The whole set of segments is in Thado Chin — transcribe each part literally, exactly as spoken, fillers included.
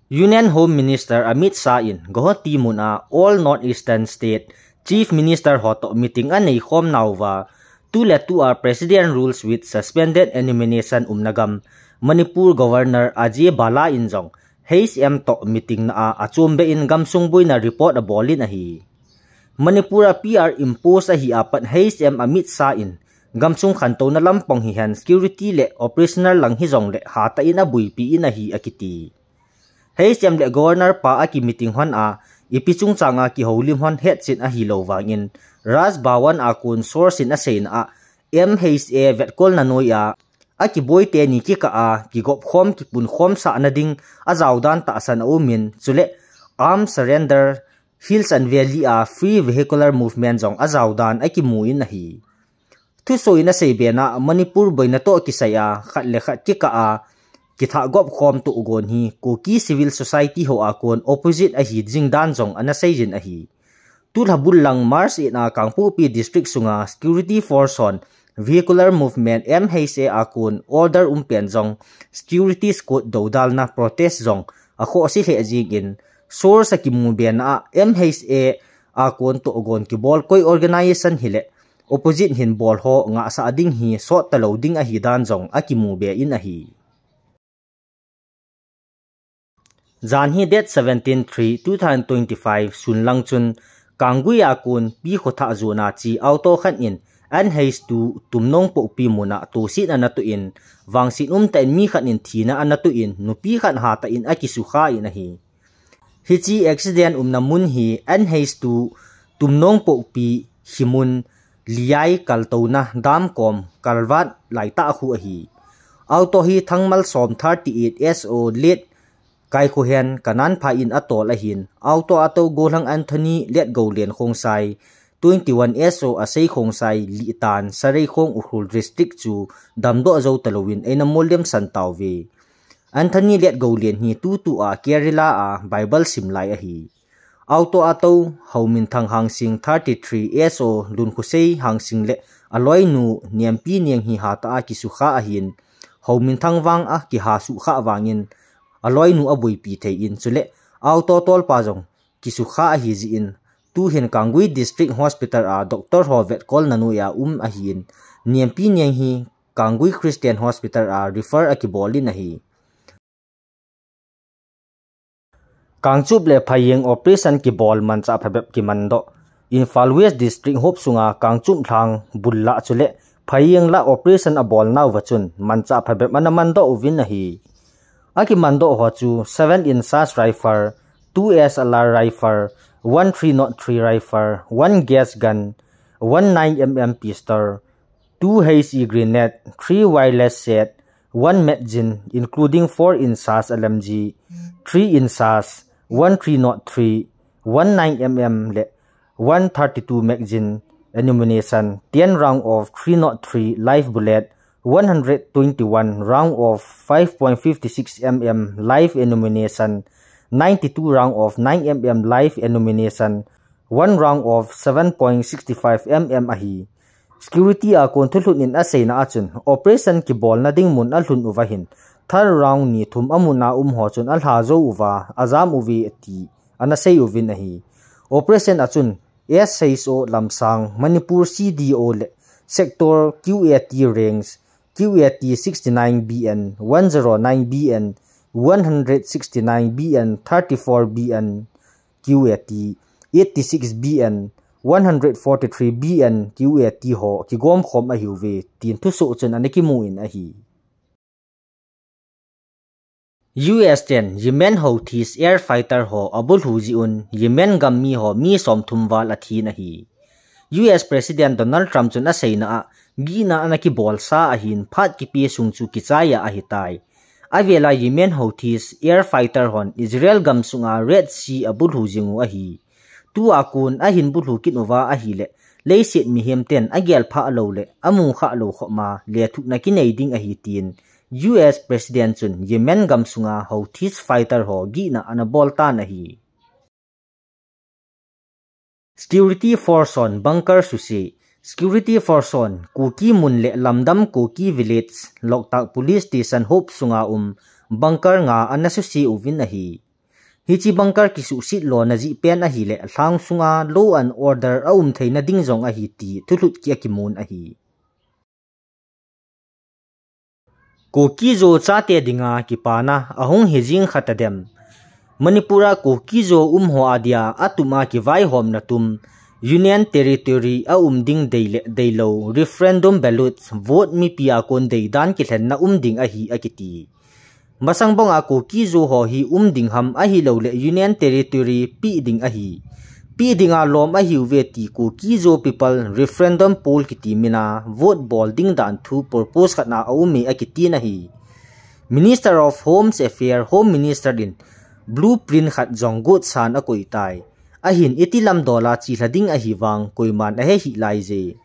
Union Home Minister Amit Shah in Guwahati mun a All North Eastern State Chief Minister ho toh meeting anei khom nauva, tuletu a President Rules with Suspended Animination umna gam Manipur Governor Ajay Bhalla in jong H M toh meeting na a achom be in gamsung boina report abol in ahi. Manipur a P R impose ahi apat H M Amit Shah in gamsung khantouna lampang hihen security le operational lang hijongle hatah in abuipi in ahi akiti. H M le Governor pa a kimeeting hon a, ipi chungchang a kihoulim hon hetchet ahilou vangin, Raj Bhavan a kon source in aseina a, M H A vetkolna noiya, akiboi teni kikah a, kigop khom, kipun khom sahna ding, ajao dan tahsan aumin, chule, arm surrender, Hills and Valley a free vehicular movement jong ajao dan akimu in ahi. Thusoh in asei bena Manipur boina toh kisai a, khat le khat kikah a, kithah gop khom toh gon hi, Kuki Civil Society ho a kon opposite ahi jing dan jong ana sei jin ahi. Tulha bul lang March eight a Kangpokpi District sunga Security Force hon Vehicular Movement M H A a kon order um pen jong Security Squad dodalna protest jong akhohse lheh jingin source akimu bena a M H A a kon toh gon kibol koi organization hile opposite hin bol ho ngahsah ding hi sot talou ding ahi dan jong akimu be in ahi. Jan hi date seventeen three two thousand twenty-five sun lang chun Kanggui a kon Pi Khothah jona chi auto khat in N H two Tumnongpohpi muna tohset ana toh in vangset umtah in mi khat in thina ana toh in nupi khat hatah in akisukha in ahi. Hiche accident umna mun hi N H two Tumnongpohpi himun Liai kaltouna dam kom kalvat laitah khu ahi. Auto hi Thangmalsom thirty-eight S O late Kaikhohen Kananpha in atol ahin, auto a tou Gollhang Anthony Letgoulen Khongsai, twenty-one S O Asei Khongsai, Litan, Sareikhong Ukhrul District chu damdoh jou talouvin eina molem san tauve. Anthony Letgoulen hi tutu a Kerala a Bible sim lai ahi. Auto a tou Houminthang Hangsing thirty-three S O Lunkhosei Hangsing le aloinu Niampi Niang hi hatah a kisukha ahin, Houminthang vang a kiha sukha vangin aloinu abuipi thei in chule auto tolpa jong kisukha ahi jeh in tuhin Kanggui District Hospital a doctor ho vetkolna noiya um ahin, Niampi Niang hi Kanggui Christian Hospital a refer akibol in ahi. Kangchup le Phayeng operation kibol manchah phabep kimandoh. Imphal West District hop sunga Kangchup lhang bul lah chule Phayeng lah operation abol nauva chun manchah phabep ana mandoh uvin ahi. Akimandoh ho chu seven inch rifle, two S L R rifle, one three nought three rifle, one gas gun, one nine M M pistol, two H E grenade, three wireless set, one magazine, including four inch L M G, three inch, one three nought three, one nine M M le one thirty-two magazine, ammunition, ten round of three nought three live bullet, one hundred twenty-one round of five point five six M M live ammunition, ninety-two round of nine M M live ammunition, one round of seven point six five M M ahi. Security a kon thulhut in aseina a chun, operation kibolna ding mun alhun uva hin, thal round ni thum amun a um ho chun alha jou uva, ajam uve ati, ana sei uvin ahi. Operation a chun, S H O Lamsang, Manipur C D O le Sector Q A T Range, Q A T sixty-nine B N, one zero nine B N, one hundred sixty-nine B N, thirty-four B N, Q A T, eighty-six B N, one hundred forty-three B N, Q A T ho kigom khom ahiuve, tin thusoh chun ana kimu in ahi. U S ten Yemen Houthis air fighter ho abulhu jeh un Yemen gam mi ho mi somthum val athin ahi. U S President Donald Trump chun aseina a gihna ana kibolsa ahin phat kipe sung chu kichai a ahitai. Avela Yemen Houthis air fighter hon Israel gam sunga Red Sea abulhu jing u ahi. Tua kon ahin bulhu kit uva ahile, leiset mihem ten agel phah lou le, amu khah lou khop ma, lethuhna kinei ding ahi tin, U S President chun Yemen gam sunga Houthis fighter ho gihna ana bol tan ahi. Security Force hon bunker suse, Security Force hon Kuki mun le Lamdam Kuki Village, Loktak Police Station hop sunga um bunker nga ana suse uvin ahi. Hiche bunker kisuhset lona jeh pen ahileh lhang sunga law and order aum theina ding jong ahi ti thulhut kia kimun ahi. Kuki-Zo chate dinga kipana ahung hi jing kha tadem. Manipur a Kuki-Zo um ho adia atum a kivaihomna tum, Union Territory aum ding dei le deilou, referendum ballot vote mipi a kon dei dan kilhenna um ding ahi akiti. Masang banga Kuki-Zo ho hi um ding ham ahilouleh Union Territory pe ding ahi. Pe dinga lom ahiuve ti Kuki-Zo People Referendum Poll kiti mina vote bol ding dan thu propose khat na aume akitin ahi. Minister of Home Affairs, Home Minister in blueprint khat jong gotsan akoi tai. Ahin iti lam dola chilha ding ahi vang koiman ahe hih laije.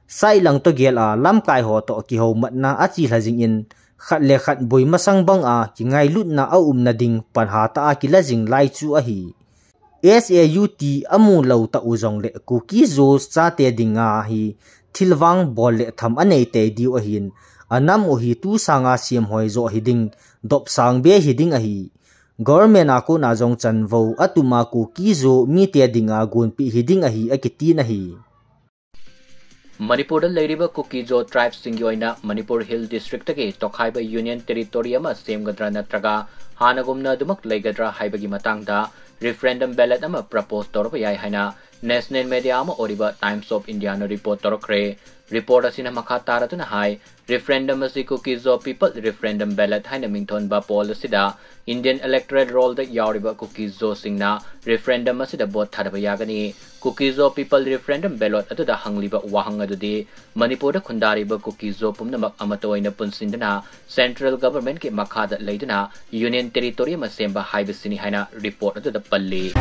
Sailang toh gel a lamkai ho toh kihoumatna achilha jingin khat le khat boi masang banga kingailutna aumna ding panha tah a kila jing lai chu ahi. S A U T amu lou tah u jongleh Kuki-Zo chate dinga hi thilvang bol le tham anei tei diu ahin, anam u hi tu sanga semhoi jo hiding, dopsang be hiding ahi. Government a kona jong chanvou atum a Kuki-Zo mite dinga gonpeh hiding ahi akitin ahi. Manipur da leiriba Kuki-Zo tribe singgi oina Manipur Hill District tagi tokhaiba Union Territory ama semgadra natraga hanagumna dumak leigadra haibagi matangda referendum ballot ama propose toraba yai haina national media ama oriba Times of India na report torakre. Report asina makha taratuna hai, referendum asi Kuki-Zo People Referendum Ballot haina mingthonba poll asida Indian Electoral Roll da yauriba Kuki-Zo singna referendum asida vote thadaba yagani. Kuki-Zo People Referendum Ballot aduda hangliba wahang adudi Manipur da khundariba Kuki-Zo pumnamak amatoina punsindana Central Government ki makhada leidana Union Territory ama semba haibasini haina report aduda palli.